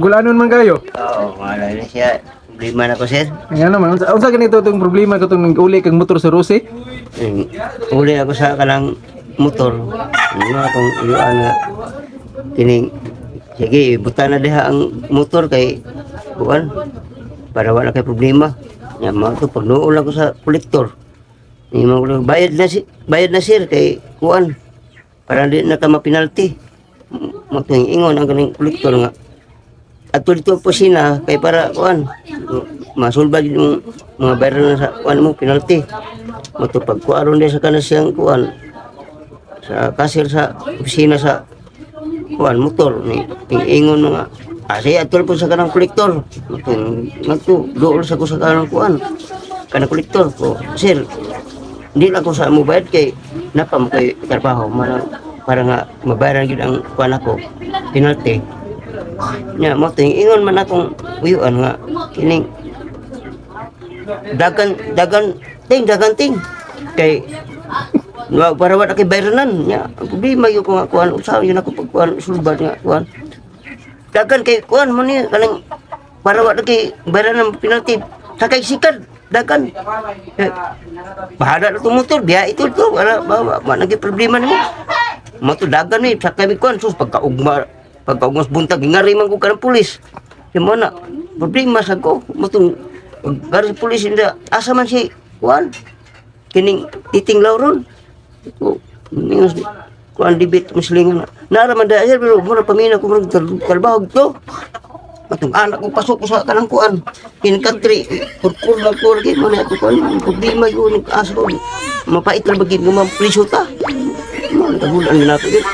Angolanon man kayo. Oo, wala na siya. Problema na ko, sir. Ang ano man, unsa ganito itong problema ko itong uli kang motor sa Rose? Uli ako sa kanang motor. Ano akong iyuan nga kining sige, buta na diha ang motor kay kuan para wala kay problema. Nya mo to pag nuol ako sa kolektor. Ni mo bayad na si bayad na, sir, kay kuan para di na ka mapinalty. Mo to ingon ang kaning kolektor nga adto dito po sina kay para kuan masulbad yung mga bayaran na sa kuan mo penalty mo to pag kuaron sa kanas siyang kuan sa kasir sa opisina sa kuan motor ni ingon mga asa atol po sa kanang kolektor mo to dool sa ko sa kanang kuan kanang kolektor ko, "Sir, hindi lang ko sa mo bayad kay napa mo kay trabaho man para nga mabayaran gyud ang kuan ako penalty." Nya mo to ingon man akong uyuan nga kining dagan dagan ting dagan ting kay wa para wa na kay bayranan. Nya ang problema gyud ko nga kuan usa yun ako pagkuan sulbad nga kuan dagan kay kuan mo ni kanang para wa na kay bayranan penalty sa kay sikad dagan eh, bahala na itong motor biya ito to wala ba wa na kay problema nimo mo to dagan ni sa kami kuan sus pagkaugma pagkaugma sa buntag ngari man ko kanang pulis si mo na problema sa ko mo to pag sa pulis hindi asa man si kuan kining titing lauron ko ningus kuan dibit muslingan nara man dahil pero mura pamina ko murag trabaho to atong anak ko pasok ko sa kanang kuan in country kurkur lang ko lagi mo na ako kuan problema yun asa ko mapait ra bagid nga mapriso ta mo nakabulan na ako yun.